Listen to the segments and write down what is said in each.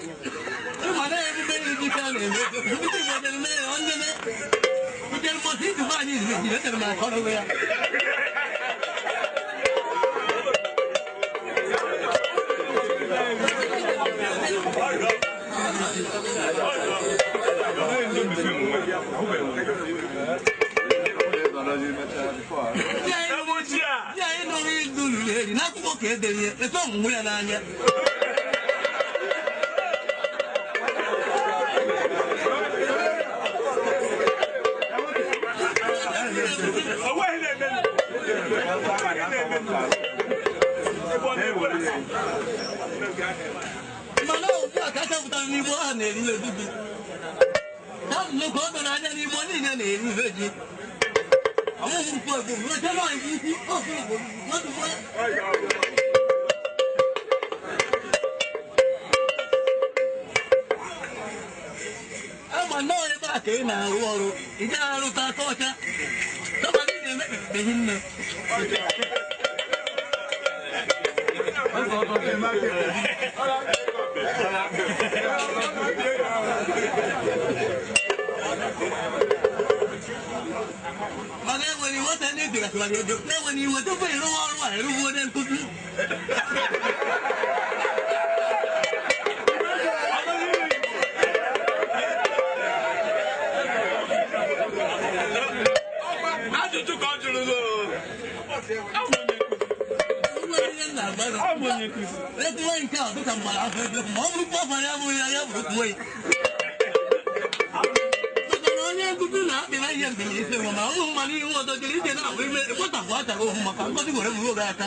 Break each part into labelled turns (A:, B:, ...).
A: Ịma na emume iri ji ka a na-eme ndị Igbo na-eme ya ndeme ijere mbọsị izu anyị izu ejiri etere m akọrọ ya. Ndị anyị nọrọ idu ruru eri n'akwụkwọ ka edere ya efe ọmụmụ ya n'anya. Mana ugbu a ka a chọpụtara n'Igbo ha na-eri egusi, ha nnukwu o doro anya n'Igbo niile na-eri ife ji. Ọmụmụ nkwu egbu nweta na ikwu ofe Igbo nwetụkwa. Ama nnọọ ebe a ka ị na-arụ ọrụ, ị gaghị arụta aka ọcha kama ị na-eme ekpehi nne. Mana enwere iweta ndị ejigasịwara ego na-enwere iwe tupu ịrụwa ọrụ a erugbu onye nkụzi.
B: Ajụjụ ka ọ jụrụ gị.
A: Nwere ihe m na-agbarụ. Ekwuwe nke a dịka mgbara afọ ebe ma ọ bụrụ afọ ya bụrụ ya ya bụrụ kwuwe. Maka na onye nkụzi na-akpịra ihe mbilisi nwa ma ọ mmanụ ihe ọzọ jiri ije na-abụ ime ekpotapụ achara ohu maka ngozi were buru oge aka.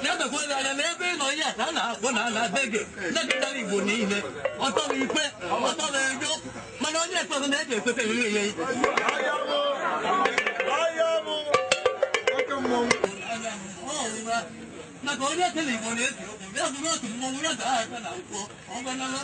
A: Ya dokwa anya na ebe ị nọ ihe a ka a na-akpọ na ala be gị na-edetara Igbo niile ọtọ bụ ikpe ọtọ bụ ego mana onye ekweghị na-eji ekweta eriri ya. Maka onye ekele Igbo na-esi okwu ya bụrụ otu mmọnwụ ya daa aka na nkwọ ọ gbanala.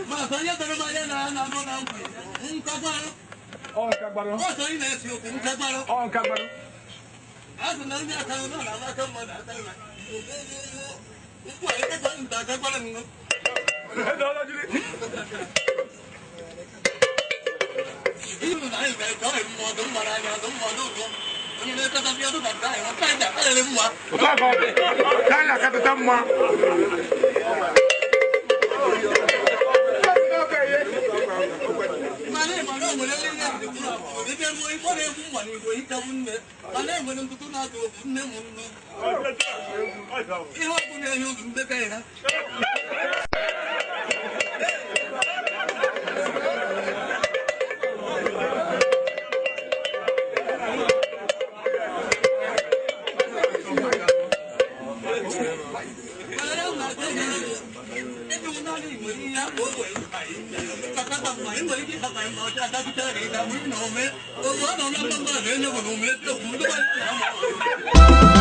A: Maka onye dọrọ m anya na na-anọ na nkwa nkagbarụ ọsọ ị na-esi okwu nkagbarụ azụ na ndị aka nọ na aka mmadụ aka na nkwụ a ekekwa nta akagbara nnụ. Ilu na anyị mere ka ọ mma ọdụ mma n'anya ọdụ mma ọdụ ụtọ onye na-ekọta bịa ọdụ ka nke anyị nwata anyị akarịrị mma.
C: Mma.
A: Mana ị mara o nwere ihe ebe ruo igbo na-egwu mma na igbo hichabu nne mana enwere ntụtụ na-atụ okwu nne m nnu ihe ọkụ na-ehi ụzọ ndebe ya. Mana ya na-achọ ebe naanị nwere ihe akpa o nwere kata mma ị nwere ike ịkpata mma ọcha adapụta gị ịda na ome oge ọ nọ na mba mba na enye bụ na ome eziokwu ndị mmadụ.